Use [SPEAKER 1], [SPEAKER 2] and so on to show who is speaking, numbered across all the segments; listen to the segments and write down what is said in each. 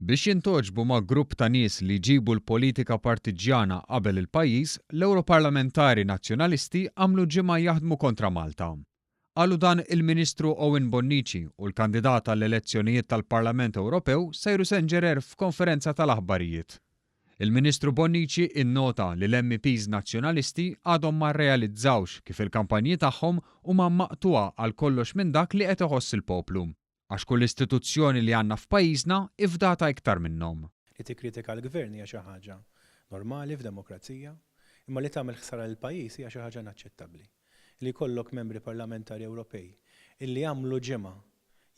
[SPEAKER 1] Biex jintgħoġbu ma' grupp ta' nies li jġibu l-politika partiġġjana qabel il-pajjiż, l-Ewroparlamentari Nazzjonalisti għamlu ġimgħa jaħdmu kontra Malta. Qalu dan il-Ministru Owen Bonnici u l-kandidat għall-elezzjonijiet tal-Parlament Ewropew Cyrus Engerer f'konferenza tal-aħbarijiet. Il-Ministru Bonnici innota li l-MEPs Nazzjonalisti għadhom ma rrealizzawx kif il-kampanji tagħhom huma maqtugħa għal kollox minn dak li qed iħoss il-poplu. Għax kull istituzzjoni li għandna f'pajjiżna hi fdata iktar minnhom.
[SPEAKER 2] Li tikkritika l-Gvern hija xi ħaġa normali f'demokrazija, imma li tagħmel ħsara lill-pajjiż hija xi ħaġa inaċċettabbli. Li jkollok membri parlamentari Ewropej illi għamlu ġimgħa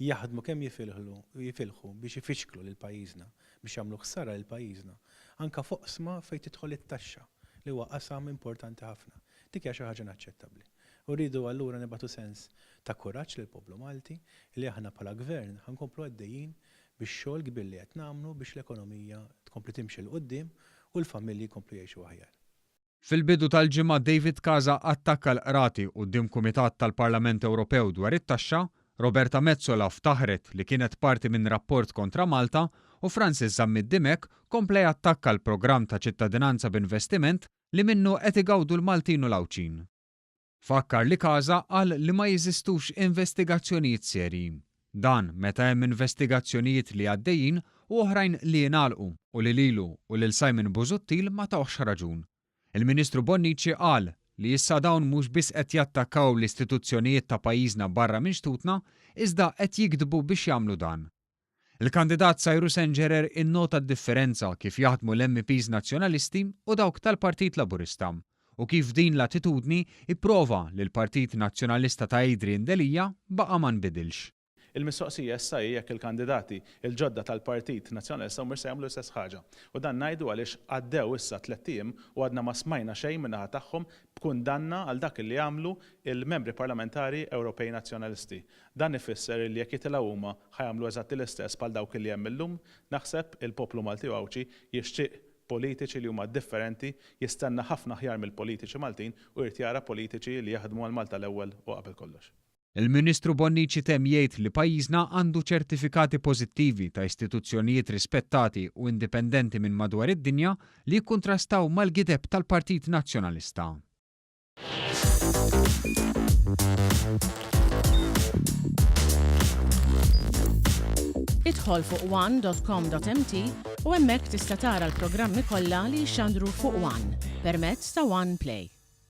[SPEAKER 2] jaħdmu kemm jifilħlu jifilħu biex ifixklu lil pajjiżna, biex jagħmlu ħsara lil pajjiżna, anke f'oqsma fejn tidħol it-taxxa, li huwa qasam importanti ħafna. Dik hija xi ħaġa inaċċettabbli. U rridu allura nibagħtu sens ta' kuraġġ lill-poplu Malti li aħna bħala Gvern ħa nkomplu għaddejjin bix-xogħol kbir li qed nagħmlu biex l-ekonomija tkompli timxi 'l quddiem u l-familji jkomplu jgħixu aħjar.
[SPEAKER 1] Fil-bidu tal-ġimgħa David Casa attakka l-Qrati quddiem Kumitat tal-Parlament Ewropew dwar it-taxxa, Roberta Metsola ftaħret li kienet parti minn rapport kontra Malta u Francis Zammit Dimech kompla jattakka l-programm ta' ċittadinanza b'investiment li minnu qed igawdu l-Maltin u l-Għawdxin. Fakkar li Casa qal li ma jeżistux investigazzjonijiet serji. Dan meta hemm investigazzjonijiet li għaddejjin u oħrajn li ingħalqu u li lilu u lil Simon Busuttil ma tawhx raġun. Il-Ministru Bonnici qal li issa dawn mhux biss qed jattakkaw l-istituzzjonijiet ta' pajjiżna barra minn xtutna iżda qed jigdbu biex jagħmlu dan. Il-kandidat Cyrus Engerer innota d-differenza kif jaħdmu l-MEPs Nazzjonalisti u dawk tal-Partit Laburista u kif din l-attitudni hi prova li l-Partit Nazzjonalista ta' Adrian Delia baqa' ma nbidilx.
[SPEAKER 3] Il-mistoqsija issa hi jekk il-kandidati l-ġodda tal-Partit Nazzjonalista humiex se jagħmlu l-istess ħaġa. U dan ngħidu għaliex għaddew issa tlett ijiem u għadna ma smajna xejn min-naħa tagħhom b'kundanna għal dak li għamlu l-Membri Parlamentari Ewropej Nazzjonalisti. Dan ifisser illi jekk jitilgħu huma ħa jagħmlu eżatti l-istess bħal dawk illi hemm illum. Naħseb il-poplu Malti u Għawdxi jixtieq politiċi li huma differenti, jistenna ħafna aħjar mill-politiċi Maltin u jrid jara politiċi li jaħdmu għal Malta l-ewwel u qabel kollox.
[SPEAKER 1] Il-Ministru Bonnici temm jgħid li pajjiżna għandu ċertifikati pożittivi ta' istituzzjonijiet rispettati u indipendenti minn madwar id-dinja li jikkuntrastaw mal-gideb tal-Partit Nazzjonalista.
[SPEAKER 4] Idħol fuq one.com.mt u hemmhekk tista' tara l-programmi kollha li jixxandru fuq One permezz ta' One Play.